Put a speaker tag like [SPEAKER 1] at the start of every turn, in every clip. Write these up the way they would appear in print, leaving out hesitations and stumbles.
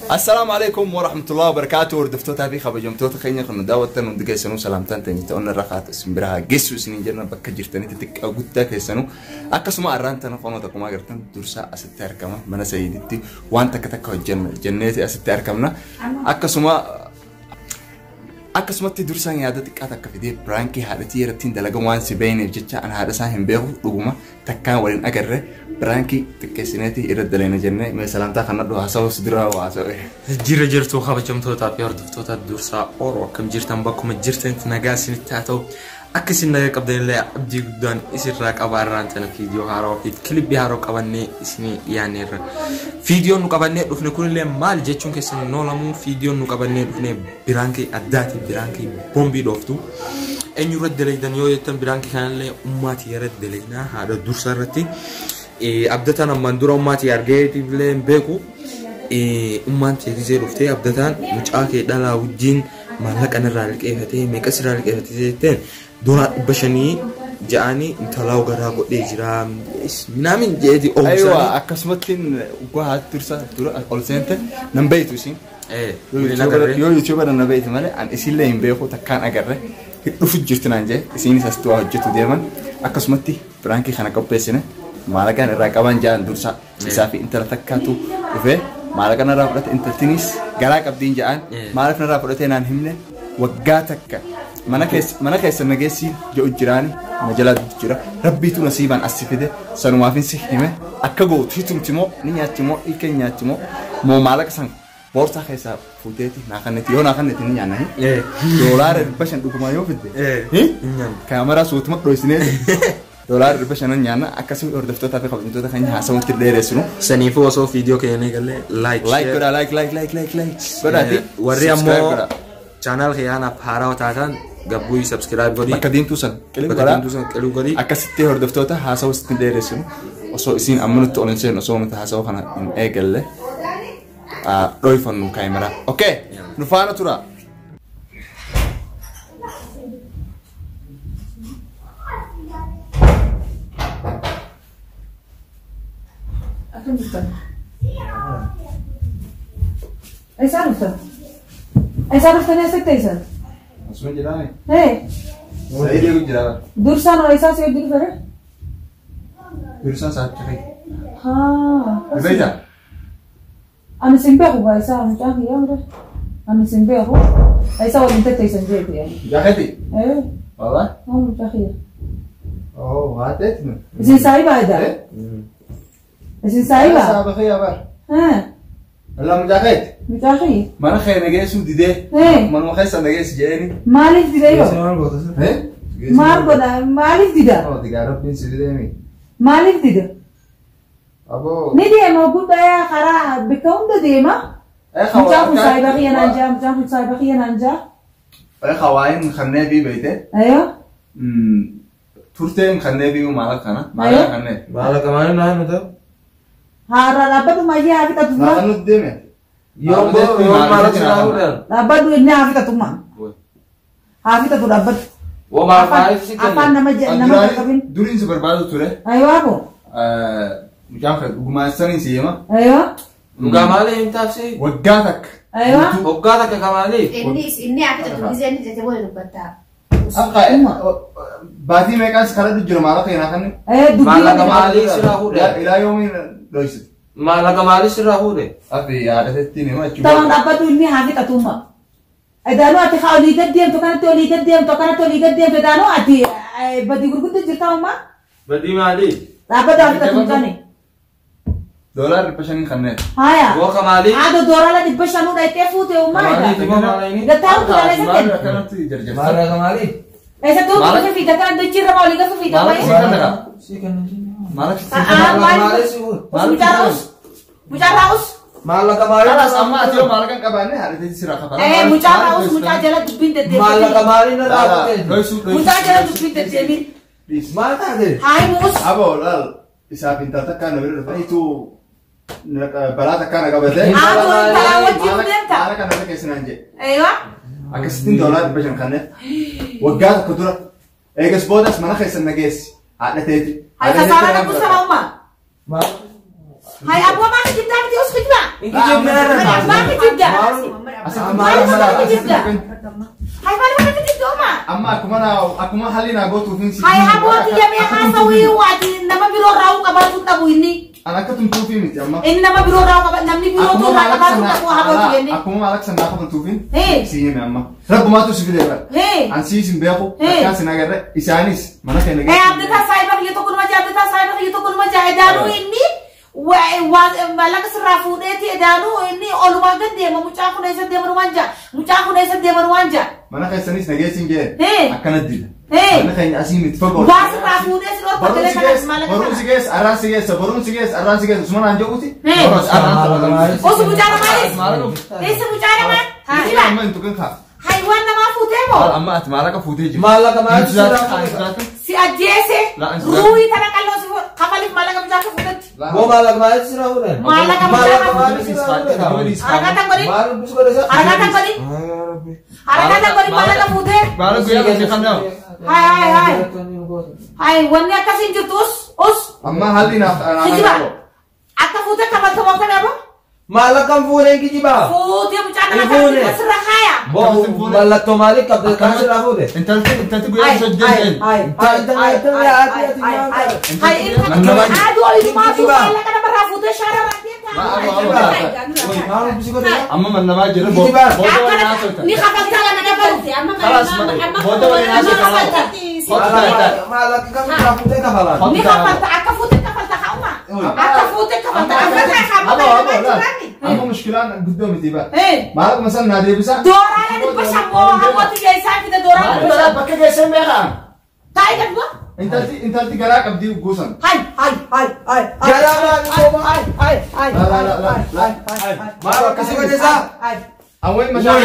[SPEAKER 1] Assalaamu alaikum warahmatullahi wabarakatuh. Hordoftootaa fi kabajamtoota keenya kan nu daawwattan hundi keessanuu salaamtaan teenya ta'uun irra kaatu isin bira haa geessu isiniin jenna bakka jirtanitti xiqqaa guddaa keessanuu. Akkasuma arraan tana qoma tokkumaa agartan dursaa asitti argama mana Sayiditti waan takka takka hojjenna jenneeti asitti argamna. Akkasuma Akkasumatti dursaan yaada xiqqaa takka fidee piraankii haadhatii irratti dalaga waan si beekneef jecha an haadha isaa hin beeku dhuguma takkaan waliin agarre piraankii xiqqeessineeti irra dalagna jennee mee salaamtaa kan nadhu haasawuu si duraa haasawee.
[SPEAKER 2] Jira jirtuu kabajamtootaa fi hordoftoota dursaa Oro akkam jirtan bakkuma jirtanitti nagaa isinitti haa ta'u. Akka isin nagaa qabdanillee abdii guddaan isinirraa qaba irraan tana viidiyoo haarawaa fi kilipii haarawaa qabannee isinii dhiyaanneerra. Viidiyoon nu qabannee dhufne kunillee maal jechuun keessan hin oolamu. Viidiyoon nu qabannee dhufne biraankii addaati biraankii boombii dhooftu. Eenyu irratti dalagdan yoo jettan biraankii kanallee ummaatii irratti dalagnaa haadha dursa irratti. Abdataan ammaan dura ummaatii argee illee hin beeku. Ummaan tee gizee dhuftee abdataan mucaa kee dhalaa wajjin maallaqa narraa liqeeffatee meeqa sirraa liqeeffatee jetteen doolaa 500 ja'anii intalaa garaa godhee jira minaamin jeeti
[SPEAKER 1] Aywa
[SPEAKER 2] oomishanii.
[SPEAKER 1] akkasumatti uggoo haati dursa dura ol seente nan beektu isin.
[SPEAKER 2] Agarree.
[SPEAKER 1] Yoo yuutuuba na beektu malee an isinillee hin beeku takkaan agarre dhufu jirti naan jee isinis asitti waa hojjetu deeman akkasumatti piraankii kana qopheessine maallaqaan irraa qaban ja'an dursa isaa fi intala takkaatu dhufee maallaqa narraa fudhate intaltinis garaa qabdiin ja'an maaliif narraa fudhatee naan himne waggaa takka mana keessa mana keessa nageessi jedhu jiraani na jalaa jira rabbiitu nasiibaan as fide sanumaafin si hime akka gootu hitumti moo ni nyaatti moo ilkee nyaatti moo moo maallaqa san boorsaa keessaa fuuteeti naa kanneti yoo naa kanneti ni nyaanna doolaara 500 dhugumaa yoo fidde kaameraa suutuma dhoysinee doolaara 500 nyaanna akkasii hordoftootaa fi kabajamtoota keenya haasawutti dheeressinu.
[SPEAKER 2] Saniifuu osoo viidiyoo keenya eegalee like
[SPEAKER 1] Like godhaa like like like like like godhaati.
[SPEAKER 2] Warri
[SPEAKER 1] subscribe
[SPEAKER 2] ammoo
[SPEAKER 1] godhaa.
[SPEAKER 2] Chaanaal kiyyaanaaf haarawaa taatan gabbuyi subscribe godhi.
[SPEAKER 1] Bakka diimtuu san qilin
[SPEAKER 2] Bakka
[SPEAKER 1] godhaa.
[SPEAKER 2] diimtuu san qilin godhi.
[SPEAKER 1] Akkasitti hordoftoota haasawuu sitti dheeressinu osoo isiin amma nutti ol hin seenu osoo nuti haasawuu kana hin eegalle dhoyfannu kaameraa. Okay nu faana tura.
[SPEAKER 3] Akkam jirtan? Eessaa dhuftan? Eessaa dhuftanii asitti teessan?
[SPEAKER 1] Asuma jiraame.
[SPEAKER 3] Hee,
[SPEAKER 1] Sa'idii eegu jira.
[SPEAKER 3] dursaan hoo eessaa si wajjin dhufere?
[SPEAKER 1] Dursaan sa'aatii ta'e.
[SPEAKER 3] Haa.
[SPEAKER 1] Ni beektaa?
[SPEAKER 3] Ani sin beeku gaa isaa mucaan kiyyaa mire. Ani sin beeku. Eessaa waliin tetteessan jeeti yani.
[SPEAKER 1] Jaakeeti.
[SPEAKER 3] Ee,
[SPEAKER 1] Walaa.
[SPEAKER 3] haa mucaa kiyya.
[SPEAKER 1] Oh, haa ta'eeti.
[SPEAKER 3] Isin saayibaa edaa? Isin saayibaa?
[SPEAKER 1] Saaba kiyyaa bar.
[SPEAKER 3] Haa,
[SPEAKER 1] Walaa mucaa keeti.
[SPEAKER 3] mucaa kiyya.
[SPEAKER 1] Mana kee nageessuu didee. Manuma keessa nageessi jedheeni.
[SPEAKER 3] Maaliif dida yoo? Maal godha? Maaliif dida?
[SPEAKER 1] Oh, digaa rabbiin si fideemi.
[SPEAKER 3] Maaliif dida?
[SPEAKER 1] Aboo.
[SPEAKER 3] Ni deema guddaa karaa bakka hunda deema. Mucaan kun saayiba kiyya naan jaa, mucaan kun saayiba kiyya naan jaa.
[SPEAKER 1] Hawaayin kannee fi beekte.
[SPEAKER 3] Ayoo.
[SPEAKER 1] Turteen kannee fi maallaqa kana. Maallaqa kannee.
[SPEAKER 2] Maallaqa maaliin naa himu ta'u?
[SPEAKER 3] Haara dhaabbatu mayyee haa fixatu dura.
[SPEAKER 1] Maallaqa nuti deeme.
[SPEAKER 2] Yoo yoo maallaqa silaa fuudhan.
[SPEAKER 3] Dhaabbatu inni haa fixatu ma. Haa fixatu dhaabbatu.
[SPEAKER 2] Woo maaliif si
[SPEAKER 3] Afaan
[SPEAKER 2] kennu?
[SPEAKER 3] nama nama qaqqabin.
[SPEAKER 1] Duriin si barbaadu ture.
[SPEAKER 3] Ayoo abo.
[SPEAKER 1] Mucaan kan dhugumaan saniin si hima.
[SPEAKER 3] Ayoo.
[SPEAKER 2] Dhugaa maaliif himtaaf si?
[SPEAKER 1] Waggaa takka.
[SPEAKER 3] Ayoo.
[SPEAKER 2] Waggaa takka ka maaliif?
[SPEAKER 4] Inni inni akka tokko gisee inni jette booda dubbatta.
[SPEAKER 1] Akka baatii meeqaas karaa jira maallaqa keenyaa kan.
[SPEAKER 3] Ayoo dubbii.
[SPEAKER 2] Maallaqa maaliif sirraa fuudhe?
[SPEAKER 1] Ilaa yoomiin dhoysite.
[SPEAKER 2] Maallaqa maaliif sirraa fuudhe?
[SPEAKER 1] Afi yaadatetti hima jechuudha.
[SPEAKER 3] Ta'uun dhaabbatu inni haa fixatu ma. Edaanoo ati haa olii gad deemtu kanatti olii gad deemtu kanatti olii gad deemtu edaanoo ati badii gurguddoo jirta umma.
[SPEAKER 2] Badii maaliif?
[SPEAKER 3] Dhaabbatu haa fixatu mucaani.
[SPEAKER 1] Doolaara 500 kanneen.
[SPEAKER 3] Haya.
[SPEAKER 2] Woo ka maaliif?
[SPEAKER 3] Haadha doorala 500 dhayitee fuute umma
[SPEAKER 2] Maaliif
[SPEAKER 3] edaa.
[SPEAKER 2] immoo maaliif?
[SPEAKER 3] Gattaa'u turan eessa kennu?
[SPEAKER 1] Akkanatti jarjarta.
[SPEAKER 2] Maallaqa maaliif?
[SPEAKER 3] Eessa tuutu dhufe fiiga kan dachiirra maa olii gafu fiiga
[SPEAKER 1] Maallaqa
[SPEAKER 3] wayii?
[SPEAKER 1] si kenna.
[SPEAKER 2] Si kennu.
[SPEAKER 1] Maallaqa si
[SPEAKER 3] Ah,
[SPEAKER 1] kenna.
[SPEAKER 3] maaliif?
[SPEAKER 2] si fuudhe?
[SPEAKER 3] Mucaa raa'us. Mucaa raa'us.
[SPEAKER 2] Maallaqa maaliif?
[SPEAKER 1] Kalas amma ati yoo maallaqa hin qabaanne haadha sirraa kafala.
[SPEAKER 3] Eh, mucaa raa'us mucaa jala dubbiin
[SPEAKER 2] Maallaqa
[SPEAKER 3] deddeebiin.
[SPEAKER 2] maaliif narraa fuudhe?
[SPEAKER 1] Dhoysuu dhoysuu.
[SPEAKER 3] Mucaa jala dubbiin deddeebiin.
[SPEAKER 2] Maal taate?
[SPEAKER 3] Haa himuus.
[SPEAKER 1] Aboo laal isaaf intala takkaan na bira dhufaniitu balaa takkaan na qabate.
[SPEAKER 3] Haadha intalaa wajjin deemta.
[SPEAKER 1] Maallaqa na keessa naan jedhe.
[SPEAKER 3] Eeyyoo.
[SPEAKER 1] Akkasittiin doolaara 500 kanneen waggaa tokko dura eegas boodas mana keessa na geessi haadha teeti.
[SPEAKER 3] Haa kasaara dhabu sana umma. Hay aboo maa kijibdaa miti us kijibaa.
[SPEAKER 5] Hin kijibne irra.
[SPEAKER 3] Maa kijibdaa. Maal kijibdaa? Hay maal mana kijibdaa oma?
[SPEAKER 1] Amma akkuma haalli naa gootuuf hin si.
[SPEAKER 3] Hay abooti jamee haasawii waati nama biroo raawuu qabaatu dhabu inni.
[SPEAKER 1] An akka tumtuufi miti amma.
[SPEAKER 3] Inni nama biroo raawuu qaba namni biroo irraa qabaatu dhabu abooti jennee.
[SPEAKER 1] Akkuma maallaqa san naa kafaltuufin si hime amma. Rabbumaatu si fide bara. An siis hin beeku akkaan sin agarre isaanis mana keenya
[SPEAKER 3] geessu. Abdataa saayiba kiyya tokko numa jaa abdataa saayiba kiyya tokko numa jaa edaanuu inni maallaqa sirraa fuudheeti edaanuu inni olumaa gad deema mucaa kun eessa deeman waan jaa mucaa kun eessa deeman waan jaa.
[SPEAKER 1] Mana keessanis nageessin jee akkana dida. Mana keenya asii miti fagoo.
[SPEAKER 3] Waa sirraa fuudhee si dhorka galee kanas maallaqa
[SPEAKER 1] kana. Barumsi geessa arraan si geessa barumsi geessa arraan si geessa usuma naan jedhuuti.
[SPEAKER 3] Osu mucaa namaanis. Eessa mucaa namaa?
[SPEAKER 1] Amma hin tuqin kaa.
[SPEAKER 3] Haywaan namaa fuutee moo?
[SPEAKER 1] Amma ati maallaqa fuutee jirti.
[SPEAKER 5] Maallaqa maal
[SPEAKER 3] Si ajjeese ruuhii tana qalloo si kafaliif maallaqa mucaa fuutetti.
[SPEAKER 5] Boo maallaqa maal sirraa fuudhan?
[SPEAKER 3] Maallaqa mucaa fuudhan. Haraka godhi. Haraka godhi. Haraka godhi maallaqa fuutee.
[SPEAKER 2] Maallaqa guyyaa kan kan dhawu.
[SPEAKER 3] Hay hay hay. Hay wanni akkasiin jirtu us us.
[SPEAKER 1] Amma haalli naaf.
[SPEAKER 3] Kijiba. Akka fuutee kafaltamoo kana boo?
[SPEAKER 5] Maallaqa fuudheen kijibaa.
[SPEAKER 3] Fuutee mucaa nama kana sirra haaya.
[SPEAKER 5] Boo mallattoo maalii qabda kan sirraa fuudhe?
[SPEAKER 1] Intalti guyyaa sojjeen.
[SPEAKER 3] Hay aduu ilumaatu maallaqa namarraa fuutee shaara raatee ta'a.
[SPEAKER 1] Amma mannamaa jira booda waliin haasofta.
[SPEAKER 3] Ni kafaltaa lama dabalu.
[SPEAKER 1] Booda waliin haasofta.
[SPEAKER 5] Maallaqa kam irraa fuutee kafalaan?
[SPEAKER 3] Ni kafalta akka fuutee kafalta hauma. Akka fuutee kafalta.
[SPEAKER 1] Amma mushkilaan guddoo miti bara. Maallaqa san naa deebisa.
[SPEAKER 3] Dooraalee dhibba shammoo hamooti geessaa fide dooraalee dhibba shan.
[SPEAKER 1] Bakka geessan beekaa?
[SPEAKER 3] Taa'ii gad bu'a.
[SPEAKER 1] Intalti garaa qabdii guusan.
[SPEAKER 3] Hay hay hay hay.
[SPEAKER 5] Garaa maal
[SPEAKER 3] hay hay hay.
[SPEAKER 5] Maal akkasii godhesaa?
[SPEAKER 1] Awwal mashaa.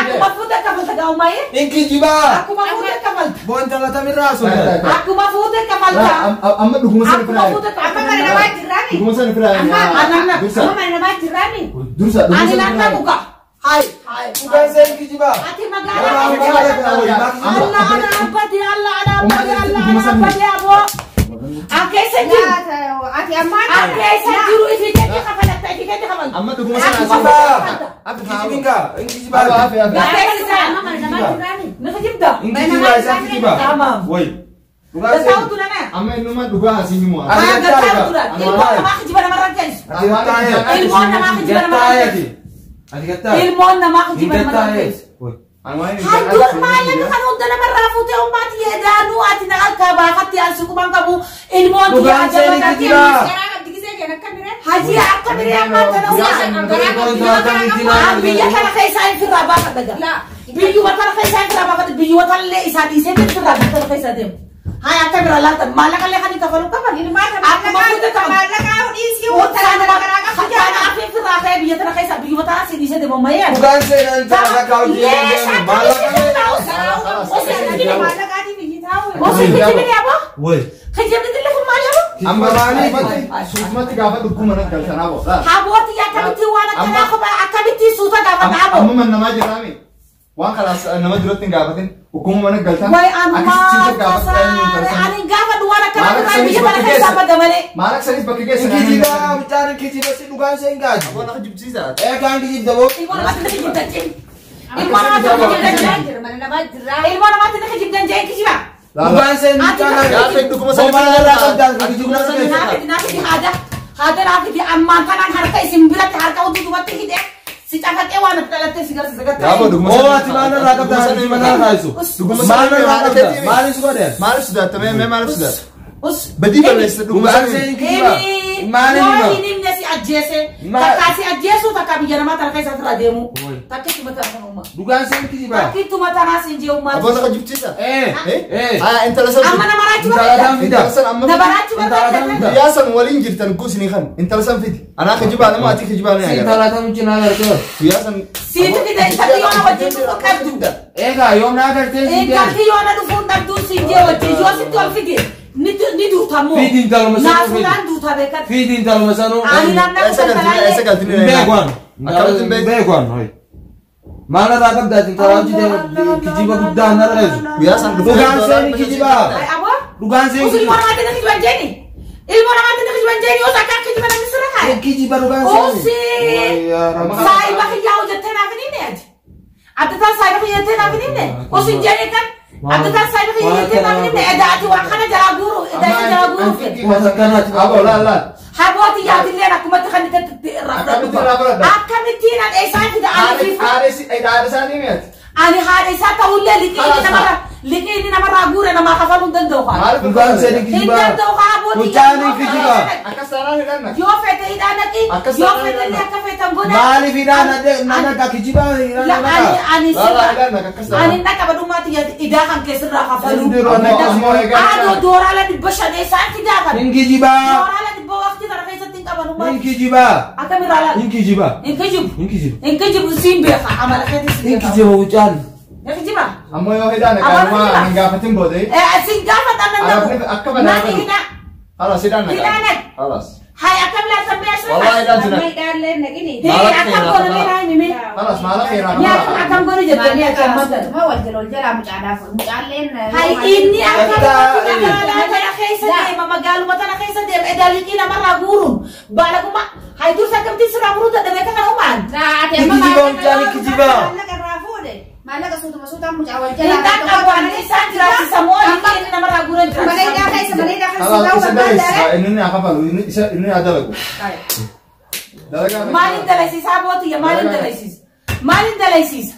[SPEAKER 3] Akkuma fuutee kafalta gaa'umaayee.
[SPEAKER 5] Hin kijibaa.
[SPEAKER 3] Akkuma fuutee kafalta.
[SPEAKER 5] Boo intala tamirraa sun.
[SPEAKER 3] Akkuma fuutee kafalta.
[SPEAKER 1] Amma dhuguma sana
[SPEAKER 3] Akkuma fuutee kafalta.
[SPEAKER 4] Amma mana namaa jirraami.
[SPEAKER 1] Dhuguma sana firaa.
[SPEAKER 4] Amma mana namaa jirraami.
[SPEAKER 1] Dursa dhuguma
[SPEAKER 3] Ani
[SPEAKER 1] sana
[SPEAKER 3] naan
[SPEAKER 1] firaa.
[SPEAKER 3] dhabuka. Hay hay.
[SPEAKER 5] Dhugaan seen kijibaa.
[SPEAKER 3] Ati magaalaa Allah ana abbati Allah ana abbati Allah ana abbati aboo. Akkeessa jiru.
[SPEAKER 4] Ati amma.
[SPEAKER 3] Akkeessa jiru ifi keetti kafalatta ifi keetti kafalta.
[SPEAKER 1] Amma dhuguma sana
[SPEAKER 3] Akkuma
[SPEAKER 5] Kijibaa.
[SPEAKER 3] fuutee kafalta.
[SPEAKER 5] Kijibingaa. Hin kijibaa.
[SPEAKER 3] Gateessa.
[SPEAKER 4] Amma mana namaa jirraami.
[SPEAKER 3] Ni kijibda.
[SPEAKER 5] Hin kijibaa isaan kijibaa.
[SPEAKER 3] Tamam.
[SPEAKER 5] Wayi. Dhugaan seen.
[SPEAKER 3] Gasaawutu nana.
[SPEAKER 1] Amma innuma dhugaa asii himu.
[SPEAKER 3] Haa gasaawutu dha. Ilmoon namaa kijiba namarra geessu.
[SPEAKER 5] Ati gattaa'ee.
[SPEAKER 3] Ilmoon namaa kijiba namarra
[SPEAKER 5] Gattaa'ee
[SPEAKER 3] geessu.
[SPEAKER 5] ati. Ati gattaa'ee.
[SPEAKER 3] Ilmoon namaa
[SPEAKER 5] Hin
[SPEAKER 3] kijiba namarra
[SPEAKER 5] gattaa'ee.
[SPEAKER 3] geessu.
[SPEAKER 5] Wayi.
[SPEAKER 3] Handur maallaqa kan hunda namarraa fuutee ummaati yeedaanuu ati na harkaa baafatti as quban qabu ilmoon tiyya
[SPEAKER 5] Dhugaan seen
[SPEAKER 3] ajaba
[SPEAKER 5] kijibaa.
[SPEAKER 4] Garaa qabdi gisee jenna akka miree.
[SPEAKER 3] Hajii akka miree ammaa tana umaa biyya kana keessaa hin firraa baafadha gaa. Biyyuma kana keessaa hin firraa baafadha biyyuma tanallee isaa dhiisee hin firraa biyya kana keessaa deemu. Haa akka bira laata maallaqa illee kan hin kafalu qaban. Akkuma fuute qaban.
[SPEAKER 4] Maallaqa dhiisii wanta garaa qabdi.
[SPEAKER 3] Kanaaf hin firraa ka'ee biyya tana keessaa biyyuma tana si dhiisee deemu ammayyaa.
[SPEAKER 5] Dhugaan seen intala takka hojii hin maallaqa.
[SPEAKER 4] Maallaqaatiin biyyi taa'u.
[SPEAKER 3] Osoo kijibni aboo?
[SPEAKER 5] Wayi.
[SPEAKER 3] Kijibni dillee kun maali aboo?
[SPEAKER 1] Amma suutumatti gaafa dhuguma nan galchanaa boo.
[SPEAKER 3] Habooti akkamitti waan akkanaa kophaa akkamitti suuta gaafata aboo?
[SPEAKER 1] Amma man namaa jirraami. Waan kalaas nama duratti hin gaafatin hukkuma mana galtan.
[SPEAKER 3] Wayi anumaa tasaare ani gaafa waan akkanaa biraa biyya kana keessaa badda malee.
[SPEAKER 1] Maallaqa sanis bakka geessa.
[SPEAKER 5] Hin kijibaa mucaan hin kijiba si dhugaan seen gaaju.
[SPEAKER 1] Aboo nama jibsiisa.
[SPEAKER 5] Ee kaan kijibda boo.
[SPEAKER 3] Ilmoo namaatti ni kijibdan jeen. Ilmoo namaatti ni kijibdan jeen.
[SPEAKER 4] Mana namaa jirraa.
[SPEAKER 3] Ilmoo namaatti ni kijibdan jeen kijiba.
[SPEAKER 5] Dhugaan seen mucaan
[SPEAKER 1] Gaafa dhuguma sana
[SPEAKER 5] Boo maallaqa qabdaa kijibna seen.
[SPEAKER 3] Naafiti naafiti haada haada naafiti ammaan kanaan harka isin biratti harka utuu duubatti hidhee si cafaqee waan ati dhalattee si garsiisa gartee.
[SPEAKER 1] Gaafa dhuguma
[SPEAKER 5] Oo ati maal irraa qabdaa kijiba naa kaayisu.
[SPEAKER 1] Dhuguma
[SPEAKER 5] Maal irraa qabda maaliif si godhe?
[SPEAKER 1] Maaliif sodaatta mee maaliif sodaatta?
[SPEAKER 3] Us.
[SPEAKER 1] Badii balleessite dhuguma
[SPEAKER 5] Dhugaan
[SPEAKER 1] sana.
[SPEAKER 5] seen kijibaa.
[SPEAKER 3] Himi
[SPEAKER 5] Maal
[SPEAKER 3] yoo
[SPEAKER 5] hima?
[SPEAKER 3] hin himne si ajjeese
[SPEAKER 5] Ma-
[SPEAKER 3] takka si ajjeesu takka biyya namaa tana keessa irra deemu takka itti mataa kan uumaa
[SPEAKER 5] Dhugaan seen kijibaa.
[SPEAKER 3] takka itti mataa naas hin jee
[SPEAKER 1] Aboo
[SPEAKER 3] uumaa
[SPEAKER 1] nama jibsiisa.
[SPEAKER 5] Ee. Ee.
[SPEAKER 1] Haa intala san.
[SPEAKER 3] amma nama raachuu
[SPEAKER 5] Intala
[SPEAKER 3] barbaada
[SPEAKER 5] tan fida.
[SPEAKER 1] Intala san amma
[SPEAKER 3] nama raachuu
[SPEAKER 5] Intala tan
[SPEAKER 3] barbaada
[SPEAKER 5] fida.
[SPEAKER 1] Guyyaa san waliin jirtan gusni kan intala san fidi. Anaa kijibaa nama ati kijibaa ni
[SPEAKER 5] Si
[SPEAKER 1] agarra.
[SPEAKER 5] intala tan cinaa gartee.
[SPEAKER 1] Guyyaa san.
[SPEAKER 3] siitu fida intalli yoo na wajjin dhufuu qabdu
[SPEAKER 5] Egaa yoom naa gartee si jee.
[SPEAKER 3] intalli yoo na dhufuu qabdu si jee wajjin yoo sitti ol fide ni duuta moo
[SPEAKER 5] Fidi intaluma sanuu fidi.
[SPEAKER 3] naasuudhaan duuta beekan
[SPEAKER 5] Fiidi intaluma sanuu.
[SPEAKER 3] ani naannoo
[SPEAKER 1] Eessa galtini eessa galtini.
[SPEAKER 5] Hin beeku
[SPEAKER 1] Akkamitti hin
[SPEAKER 5] Hin
[SPEAKER 1] beektu?
[SPEAKER 5] beeku an. Maal irraa qabda ati intala hojii deema kijiba guddaa narra reessu.
[SPEAKER 1] Guyyaa san dhufee.
[SPEAKER 5] Dhugaan seen kijibaa.
[SPEAKER 3] aboo
[SPEAKER 5] Dhugaan seen
[SPEAKER 3] usul
[SPEAKER 5] kijibaa.
[SPEAKER 3] mormaatti na kijiban jeeni Ilma namaatti ni kijiban jeeni yoo akka kijiban namni sirra kaaya.
[SPEAKER 5] Kijiba dhugaan
[SPEAKER 3] Osi. Saayiba kiyyaa hojjettee naaf hin himne ati. Abdataan saayiba kiyya jettee naaf hin himne. Osi hin jeeni kan abdataan saayiba kiyya jettee naaf hin himne. Edaa ati waan kana jalaa guuru. Edaa isa jalaa guuruuf jedhe.
[SPEAKER 1] Aboo laal laal.
[SPEAKER 3] Habooti yaatillee akkumatti kan itti irraa
[SPEAKER 1] Akkamitti irraa fudhadha?
[SPEAKER 3] Akkamittiin an eessaan fida ani fi
[SPEAKER 1] Haadha isaanii mi'aati.
[SPEAKER 3] ani haadha isaa ta'ullee liqii inni namarraa guure namaa kafaluu hin danda'u haa.
[SPEAKER 1] Maaliif
[SPEAKER 5] Dhugaan seeni
[SPEAKER 3] Hin
[SPEAKER 5] kijiba.
[SPEAKER 3] danda'u haa abbootii.
[SPEAKER 5] Mucaan kijiba.
[SPEAKER 1] Akkas taanaan hidhanna.
[SPEAKER 3] Yoo fete hidhaa naqi
[SPEAKER 1] Akkas
[SPEAKER 3] yoo
[SPEAKER 1] taanaan
[SPEAKER 3] fete illee
[SPEAKER 1] hidhanna.
[SPEAKER 3] akka feetan godha.
[SPEAKER 5] Maaliif hidhaan naqa kijiba hidhaan
[SPEAKER 3] La ani
[SPEAKER 5] naqa.
[SPEAKER 3] ani
[SPEAKER 1] Laala
[SPEAKER 3] sirra
[SPEAKER 1] hidhanna akkas
[SPEAKER 3] ani
[SPEAKER 1] taanaan.
[SPEAKER 3] naqa badhummaatti idaa kan keessirraa kafaluu.
[SPEAKER 5] Hin
[SPEAKER 1] Ammoo egaa.
[SPEAKER 3] Adoo dooraala 500 isaan fidaa kan.
[SPEAKER 5] Hin kijiba.
[SPEAKER 3] Dooraala 100 waqtii kana keessatti hin qaban
[SPEAKER 5] Hin
[SPEAKER 3] ummaati.
[SPEAKER 5] kijiba.
[SPEAKER 3] Akkamirraa laala?
[SPEAKER 5] Hin kijiba.
[SPEAKER 3] Hin kijibu.
[SPEAKER 5] Hin kijiba.
[SPEAKER 3] Hin kijibu siin beeka amala keetis siin
[SPEAKER 5] Hin
[SPEAKER 3] beeka.
[SPEAKER 5] kijiba mucaan.
[SPEAKER 3] Hin kijiba.
[SPEAKER 1] Ammoo yoo hidhaan gaanuma hin gaafatin booda.
[SPEAKER 3] Siin gaafatan nan
[SPEAKER 1] Arabni akka banaa
[SPEAKER 3] Nani
[SPEAKER 1] godhu.
[SPEAKER 3] hidhaa.
[SPEAKER 1] Halas hidhaan
[SPEAKER 3] Hidhaan
[SPEAKER 1] naqa. Halas.
[SPEAKER 3] Hai akkam laatan mi'a asirra.
[SPEAKER 1] Wallahi hidhaan
[SPEAKER 4] Amma
[SPEAKER 1] jira.
[SPEAKER 4] hidhaallee naqini.
[SPEAKER 3] Hii akkam goona mee naa himi mee.
[SPEAKER 1] Halas maala keeraa
[SPEAKER 3] Yaa akkam goona jettanii
[SPEAKER 4] Maallaqa
[SPEAKER 3] akkam maal
[SPEAKER 4] suutuma wal jala wal jalaa mucaadhaaf mucaalleen.
[SPEAKER 3] Hai inni akkam magaalaa tana keessa deema magaaluma tana keessa deema edaa liqii namarraa guuruun baalaguma hai dursa akkamittiin sirraa muruu dadhabee akka kana uumaan.
[SPEAKER 4] Ati
[SPEAKER 5] Hin
[SPEAKER 4] amma
[SPEAKER 5] kijiba mucaan hin kijiba.
[SPEAKER 4] Maallaqa irraa fuudhe. Maallaqa suutuma suutaan mucaa wal jalaa.
[SPEAKER 3] Hin dhaqqabu isaan jiraachisa moo liqii inni namarraa guuran
[SPEAKER 4] Mana hidhaa
[SPEAKER 3] jiraachisa.
[SPEAKER 4] keessa mana hidhaa keessa
[SPEAKER 1] Halas
[SPEAKER 4] ta'uu
[SPEAKER 1] isa
[SPEAKER 4] barbaaddaa.
[SPEAKER 1] daleessa. Inni haa kafalu inni haa dalagu. Dalagaa.
[SPEAKER 3] Maaliin dalaysiisaa bootiyya maaliin dalaysiisa? Maaliin dalaysiisa?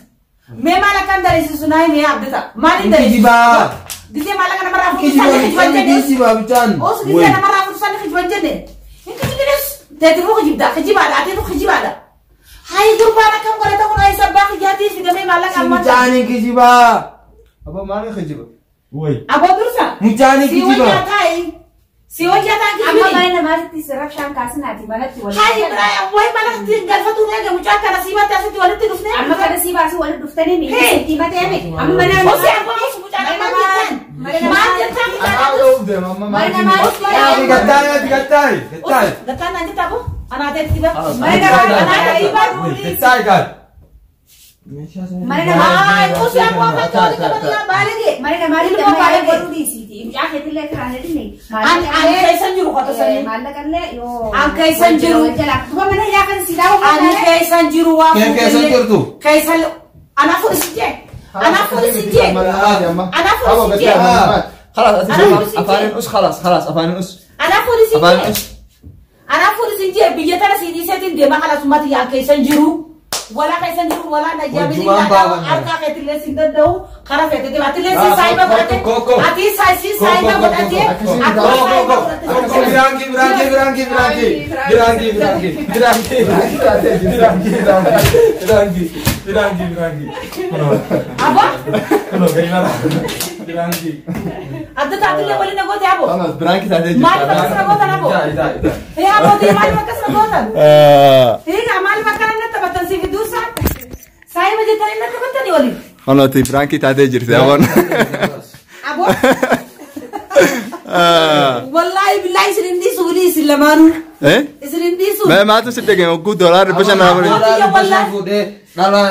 [SPEAKER 3] Mee maal akkan dalaysiisu naa himi abdata? Maaliin
[SPEAKER 5] Hin
[SPEAKER 3] dalaysiisa?
[SPEAKER 5] kijiba.
[SPEAKER 3] Gisee maallaqa namarraa
[SPEAKER 5] Hin
[SPEAKER 3] fuudhu
[SPEAKER 5] kijiba
[SPEAKER 3] isaan kijiban
[SPEAKER 5] mucaan
[SPEAKER 3] jenne.
[SPEAKER 5] hin kijiba mucaan.
[SPEAKER 3] Os gisee namarraa fuudhu isaan kijiban jenne. Hin kijibines teetifuu kijibda kijibaadha atiitu kijibaadha. Hayi gurbaan akkam godhata kun ayi sabbaa kiyyaatii fidamee maallaqa ammaa.
[SPEAKER 5] Mucaan hin kijiba.
[SPEAKER 1] Aboo maaliin kijiba?
[SPEAKER 3] Aboo dursa.
[SPEAKER 5] Mucaan hin
[SPEAKER 3] Si
[SPEAKER 5] kijiba.
[SPEAKER 3] wayyaa taa'i. Si wayyaa ta'an
[SPEAKER 4] Amma
[SPEAKER 3] kijibini.
[SPEAKER 4] mana namaatti rabshaan kaasinaati manatti wal.
[SPEAKER 3] Hayi wayi mana galfatu eega mucaa kana siimatti asitti walitti dhufnee.
[SPEAKER 4] Amma kana si baasii walitti dhuftanii mi?
[SPEAKER 3] Hee.
[SPEAKER 4] Sitti himatee mi? Amma mana
[SPEAKER 3] Osii abbaa os mucaa maal jettan? Maal jettan mucaa
[SPEAKER 1] Anaa dha'uuf deema amma
[SPEAKER 4] Mana
[SPEAKER 1] maaliin.
[SPEAKER 4] namaatti.
[SPEAKER 5] Gattaay gattaay gattaay.
[SPEAKER 3] Gattaan naan jettaa boo? Anaa ta'etti ba.
[SPEAKER 4] Mana namaatti.
[SPEAKER 5] Gattaay gaal.
[SPEAKER 4] Mana namaatti.
[SPEAKER 3] Hayi osii abbaa kan tooli qabatu baalige.
[SPEAKER 4] Mana namaatti
[SPEAKER 3] Ilmoo
[SPEAKER 4] amma yaa'ii
[SPEAKER 3] baalige.
[SPEAKER 4] godhuu dhiisiiti. Mucaa keetillee karaan hidhine.
[SPEAKER 3] Ani ani keessan jiru qoto sanii.
[SPEAKER 4] Maallaqallee yoo.
[SPEAKER 3] An keessan jiru.
[SPEAKER 4] Wal jalaa. Duba mana hidhaa kan si daawwa.
[SPEAKER 3] Ani keessan jiru waa
[SPEAKER 5] Kee keessan jirtu?
[SPEAKER 3] Keessan anaa fuudhi si jee. Anaa fuudhi si jee. Anaa fuudhi si jee.
[SPEAKER 1] خلاص
[SPEAKER 3] أنا فلوسي
[SPEAKER 1] أفانين أس خلاص خلاص أفانين أس
[SPEAKER 3] Anaa fuudhi si
[SPEAKER 1] أفانين
[SPEAKER 3] jee.
[SPEAKER 1] أس
[SPEAKER 3] Anaa fuudhi si jee biyya tana si dhiiseetiin deema kana summati yaa keessan jiru. Walaa keessan jiru walaa na jaamini
[SPEAKER 5] Wajjubaan baaban.
[SPEAKER 3] harkaa keetillee si danda'u karaa feete deema. Atillee si saayiba godhate.
[SPEAKER 5] Ko, ko.
[SPEAKER 3] Ati si saayiba godhate. Akkuma saayiba godhate.
[SPEAKER 5] Biraanki biraanki biraanki biraanki biraanki biraanki biraanki biraanki biraanki biraanki biraanki.
[SPEAKER 3] Aboo
[SPEAKER 5] Kuno gadi biraanki.
[SPEAKER 3] adda taatillee waliin na goote aboo.
[SPEAKER 1] خلاص برانكي تعدي
[SPEAKER 3] Maaliif akkas na gootan aboo? Hee abbootii maaliif akkas na gootan? Egaa maaliif akkana na taphatan siif dursa? Saayiba jettanii na taphatanii waliin.
[SPEAKER 1] خلاص برانكي تعدي جرت يا بون
[SPEAKER 3] Aboo. Wallaahi billaahi isin hin dhiisu wilii isin lamaanuu.
[SPEAKER 1] ايه
[SPEAKER 3] Isin hin dhiisu.
[SPEAKER 1] ما ما تصدق وجود دولار باش انا
[SPEAKER 5] Dhala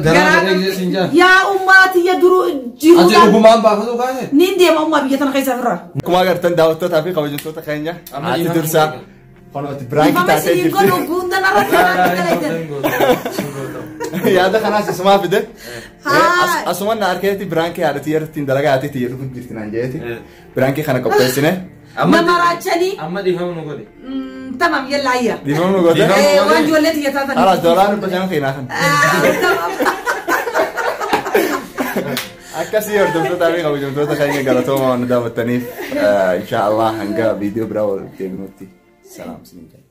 [SPEAKER 5] garaa godhee siin jaa.
[SPEAKER 3] Yaa ummaatiyya duru
[SPEAKER 5] Ati
[SPEAKER 3] jiruudhaan.
[SPEAKER 5] dhugumaan baafatu kaase?
[SPEAKER 3] Niin deema ummaa biyya tana keessa ofirraa.
[SPEAKER 1] Akkuma agartan daawwattootaa fi kabajamtoota keenya
[SPEAKER 2] Amma
[SPEAKER 1] haati
[SPEAKER 2] dhiifama
[SPEAKER 1] dursaa kunooti biraankii
[SPEAKER 3] Dhiifama
[SPEAKER 1] taatee
[SPEAKER 3] isiniin
[SPEAKER 1] jirti.
[SPEAKER 3] godhu guuntan irratti kan
[SPEAKER 1] Yaada kanaas isumaa fide.
[SPEAKER 3] Haa.
[SPEAKER 1] Asuma na harkeetti biraankii haadhatii irratti dalagaa haati tiyya dhufu jirti naan jeeti. Biraankii kana qopheessine.
[SPEAKER 3] Nama raachanii.
[SPEAKER 2] Amma dhiifama nu godhe.
[SPEAKER 3] Tamam yalla ayya.
[SPEAKER 1] Dhiifama nu goote.
[SPEAKER 2] Dhiifama.
[SPEAKER 3] Waan ijoollee tiyya taatan.
[SPEAKER 1] Haala doolaarri 500 keenyaa kan. Akkasii hordoftootaa fi kabajamtoota keenya galatooma waan nu daawwattaniif insha Allah hanga viidiyoo biraa wal deebinutti salaam isiniin jenna.